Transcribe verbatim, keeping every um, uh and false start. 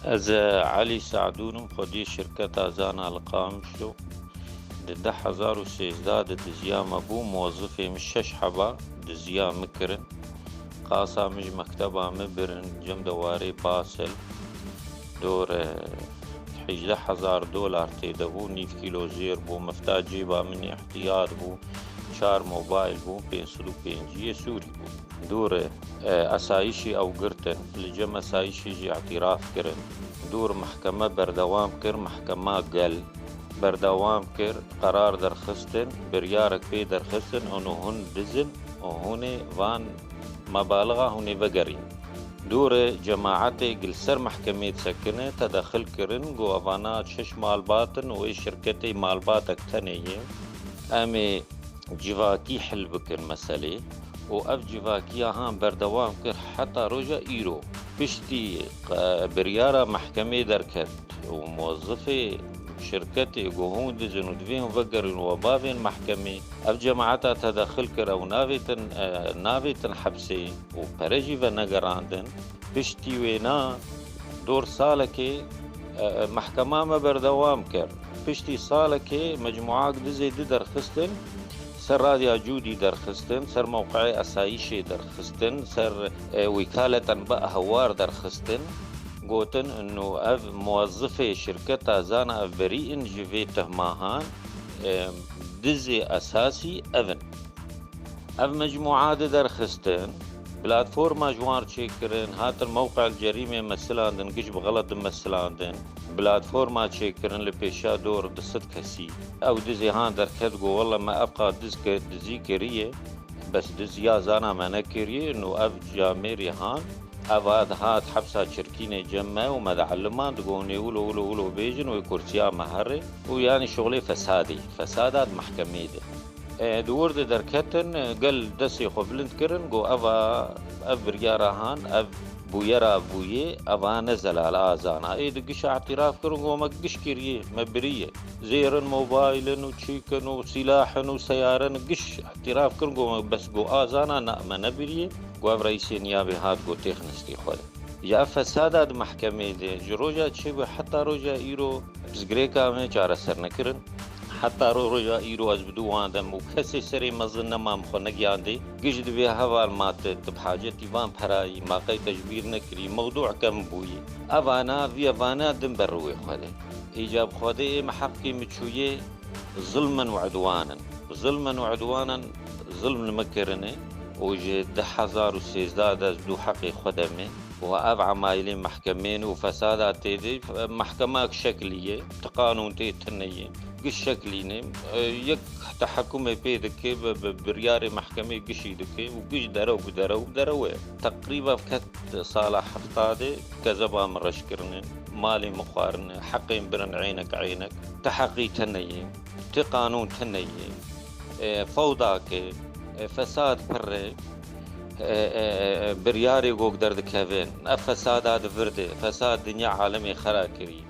Ez Elî Se'dûn im, xwediyê şirketa Zana li Qamişlo. Di du hezar û sêzdeh de diziya me bû, muwezifê min şeş heba diziya min kirin. Qasa min ji mekteba min birin, cem de warê Basel. Dor, e, hejdeh hezar dolar tê de bû, nîv kîlo zêr bû, mifta cêba min îhtiyat bû, çar mobayl bû, pênc sed û pêncî yê Sûrî bû. Dûr, e, esayîşî ew girtin, li cem esayîşî jî îtiraf kirin. Dûr mehkeme berdewam kir, mehkema gel berdewam kir, qerar derxistin, biryarek pê derxistin, û hûn diz in, û hûn ê van mebalixa hûn ê vegerîn. Dûr cemaetê gi li ser mehkemê disekine, tedexil kirin, got, evana şeş malbat in û ê şirketê malbatek tenê ye. Em ê civakî hil bikin meselê û ev civakiya han berdewam kir heta roja îro. Piştî, e, biryara mehkemê derket û muwezifê şirketê got, hûn diz in û divê hûn vegerin û we bavên mehkemê. Ev cemaeta tedexil kir, ew navêtin, e, navêtin hepsê û pere jî venegerandin. Piştî wêna dor salekê, e, e, mehkema me berdewam kir. Piştî salekê mecmuak dizê di derxistin, ser Radya Cûdî derxistin, ser mewqeyê esayîşê derxistin, ser, e, wîkaleten bi ehwar derxistin. Gotin, ino ev muwezifê şirketa Zana ev berî in ji vê tehmahan, e, dizê esasî ev in. Ev mecmua di derxistin, platforma ji wan çêkirin, hatin mewqe'l cerîmê mesilandin, giş bi xelet dimesilandin. Platforma çêkirin li pêşiya dor du sed kesî. Ew dizê han derket, got, wele me ev qas diz ke-, dizî kiriye, bes diziya Zana me nekiriye, no ev camêrê han, ev hat, hat hepsa Çirkînê cem me û me diellimand, got, nê wilo, wilo, wilo bêjin, wê kursiya me here û yanî şixulê fesadê, fesada di mehkemê de. E, di wir de derketin, e, gel destê xwe bilind kirin, got, eva, ev biryara han, ev bûyera bûyê, eva ne zelal a Zana. Ê di gişa îtiraf kirin, got, me giş kiriye, me biriye. Zêrin, mobaylin û çîkin û sîlahin û seyarin, giş îtiraf kirin, got, me bes, got, a Zana, na, me nebiriye. Got, ev reîsê niyabê hat, got, têxin hestê xwe de. Ya ev fesada di mehkemê de, ji roja çêbû heta roja îro, pirsgirêka me çareser nekirin. Heta ro-, roja îro ez bi dû wan dem û kesê serê mezin nema min xwe negiyandê. Giş divê heval ma tu, tu bi hacetî van perayî, ma qey te ji bîr nekirî, mewdû kevn bûyî. Evana, vî evana din ber rûyê Xwedê. Îcab Xwedê ê me heqkê min çûyê, zilmin û idwanin. Zilmin û idwanin, zilm li me kirine û ji du hezar û sêzdeh de ez dû heqê xwe de me. Û ev emailê mehkemên û fesada tê de, mehkema şeklî ye, ti qanûn tê tune ye, giş şeklî ne. E, yek tehekumê pê dike, bi, bi biryarê mehkemê gişî dike û giş derew bi derew, derew e. Teqrîben ket sala heftadê kezeba min reş kirine, malê min xwarine, heqên birin eynek eynek. Ti heqî tune ye, ti qanûn tune ye. E, fewda ke, e, fesad pir e, e, e, e, biryarê gok derdikevin. Ev fesada di vir de, fesad dinya alemê xera kirî.